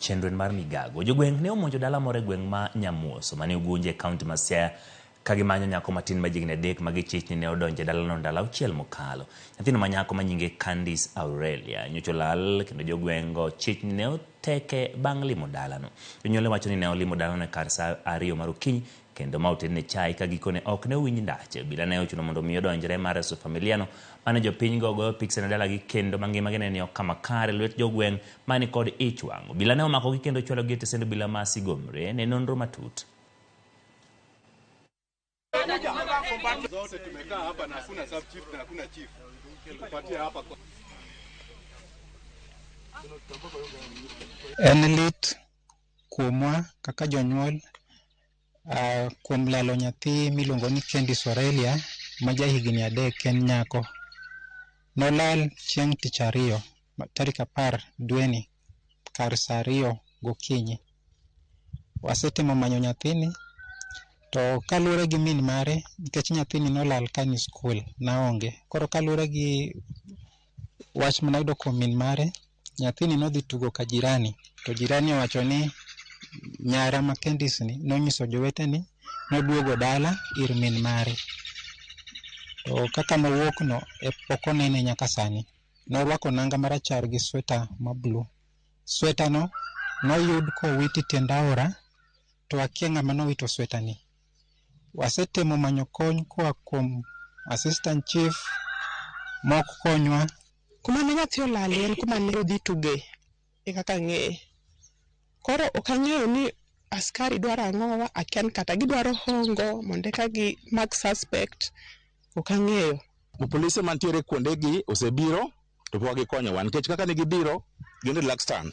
Chenro en mar migago. Jogweng' ne omonjo dala moro e gweng' ma Nyamuoso mane Ugunja e kaunti ma Siaya ka gimanyo nyako matin ma jahigni 3 ma gichich ni ne odonjo e dalano ndalo 6 mokalo. Nyathino ma nyako ma nyinge Candice Aurelia nyocha olal kendo jogweng' go chich ni ne oteke bang' limo dalano. Jonyuolne wacho ni ne olimo dalano e kar saa 2 mar okinyi kendo ma otedne chai ka gikone ok ne owinj ndache. Obila ne ochuno mondo mi odonjre mar reso familiano mane jopiny go goyo pikse ne dalagi kendo mangimagi ne ni ok kama kare lwet jogweng' mani kod ich wang'. Obila ne omakogi kendo chwalogi e tesend obila ma Sigomre ne nonro matut. Zote tumekaa hapa na hakuna sub chief na hakuna chief. Tupatie hapa kwa En lit kuomwa kaka jonyuol kuom lalo nyathi miluongo ni Candice Aurelia ma jahigni 3 en nyako. Nolal chieng' tich ariyo tarik 10 dweni kar saa 2 gokinyi. Wasetemo manyo nyathini to kaluwore gi min mare nikech nyathini nolal ka ni skul naonge. Koro kaluwore gi wach manayudo kuom min mare, nyathini nodhi tugo ka jirani to jirani owacho ni nyara ma Candice ni nonyiso jowetene noduogo dala ir min mare. To kaka nowuok no pok onene nyaka sani. Norwako nanga marachar gi sweta ma blue. Sweta no noyud kowit e tiend aora to akia ng'ama nowito sweta ni. Wasetemo manyo kony koa kuom assistant chief mok konywa. Kuma ne nyathi olale en kuma ne odhi tuge e kaka ang'eye. Koro ok ang'eyo ni askari dwaro ang'owa, akia ni kata gidwaro hongo mondo eka gimak suspect, ok ang'eyo. Polise mantiere kuondegi osebiro to pok gikonyowa nikech kaka ne gibiro gin relaxed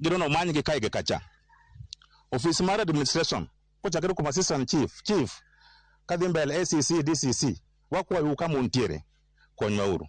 gidwa omanygi kae gi kacha. Ofis mar administration kochakre kuom assistant chief, chief kadhi mbele ACC, DCC wakwayou kama untiere konywa uru.